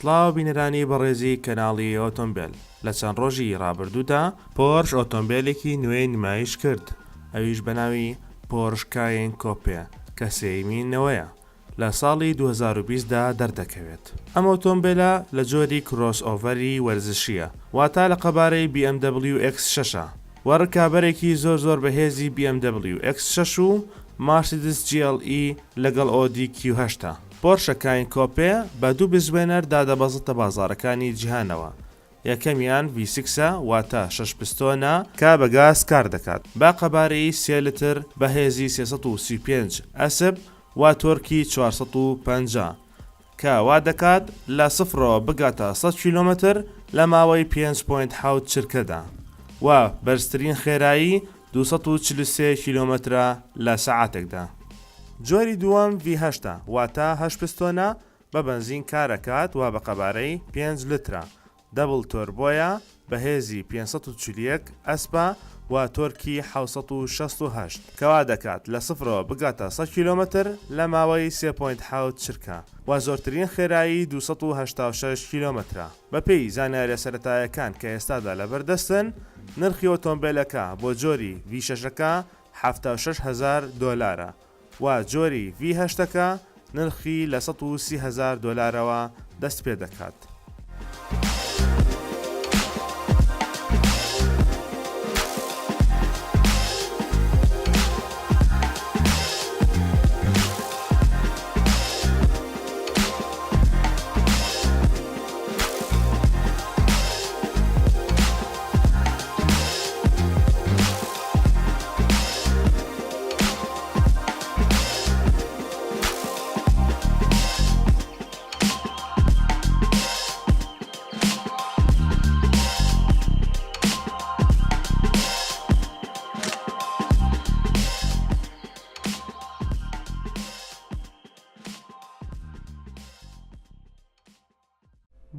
سڵاو بینەرانی بەڕێزی کەناڵی ئۆتۆمبێل لە چەند ڕۆژی ڕابردوودا پۆرش ئۆتۆمبێلێکی نوێی نمایش کرد ئەویش بەناوی پۆرش کاین کۆپێ کە سێیەمین نەوەیە لە ساڵی 2020 دا دەردەکەوێت. ئەم ئۆتۆمبێلە لە جۆری crossover ی وەرزشییە واتە لە قەبارەی BMW X6 ە و ڕکابەرێکی زۆر زۆر بەهێزی BMW X6 و مارسیدس GLE لەگەڵ ئۆدی Q8 ە. پۆرشە کاین کۆپێ بە دوو بزوێنەر دادەبەزێتە بازاڕەکانی جیهانەوە، یەکەمیان V six ە واتە شەش پستۆنە کە بە گاز کار دەکات بە قەبارەی سێ لتر بە هێزی 335 ئەسپ و torque ی 450 کە وا دەکات لە سفرەوە بگاتە 100 کیلۆمەتر لە ماوەی 5.7 چرکەدا و بەرزترین خێرایی 243 کیلۆمەترە لە سەعاتێکدا. جۆری دووەم V هەشتە واتە هەشت پستۆنە بە بەنزین کارئەکات و بە قەبارەی پێنج لترە، double turbo یە، بە هێزی 541 ئەسپە و torque ی 768 کە وا دەکات لە سفرەوە بگاتە 100 کیلۆمەتر لە ماوەی سێ point حەوت چرکە و زۆرترین خێرایی 286 کیلۆمەترە. بەپێی زانیاریە سەرەتایەکان کە ئێستادا لەبەردەستن، نرخی ئۆتۆمبێلەکە بۆ جۆری V شەشەکە 76 هەزار دۆلارە و جۆری V هەشتەکە نرخی لە 130 هەزار دۆلارەوە دەستپێدەکات.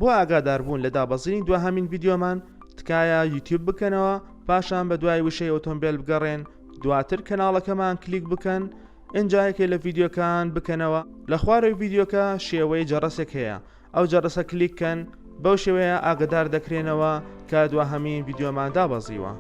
بۆ ئاگاداربوون لە دابەزینی دواهەمین ڤیدیۆمان تکایە یوتیوب بکەنەوە پاشان بە دوای وشەی ئۆتۆمبێل بگەڕێن دواتر کەناڵەکەمان کلیک بکەن ئینجا یەکێ لە ڤیدیۆکان بکەنەوە لە خوارەوەی ڤیدیۆکە شێوەی جەڕەسێک هەیە ئەو جەڕەسە کلیک کەن بەو شێوەیە ئاگادار دەکرێنەوە کە دواهەمین ڤیدیۆمان دابەزیوە.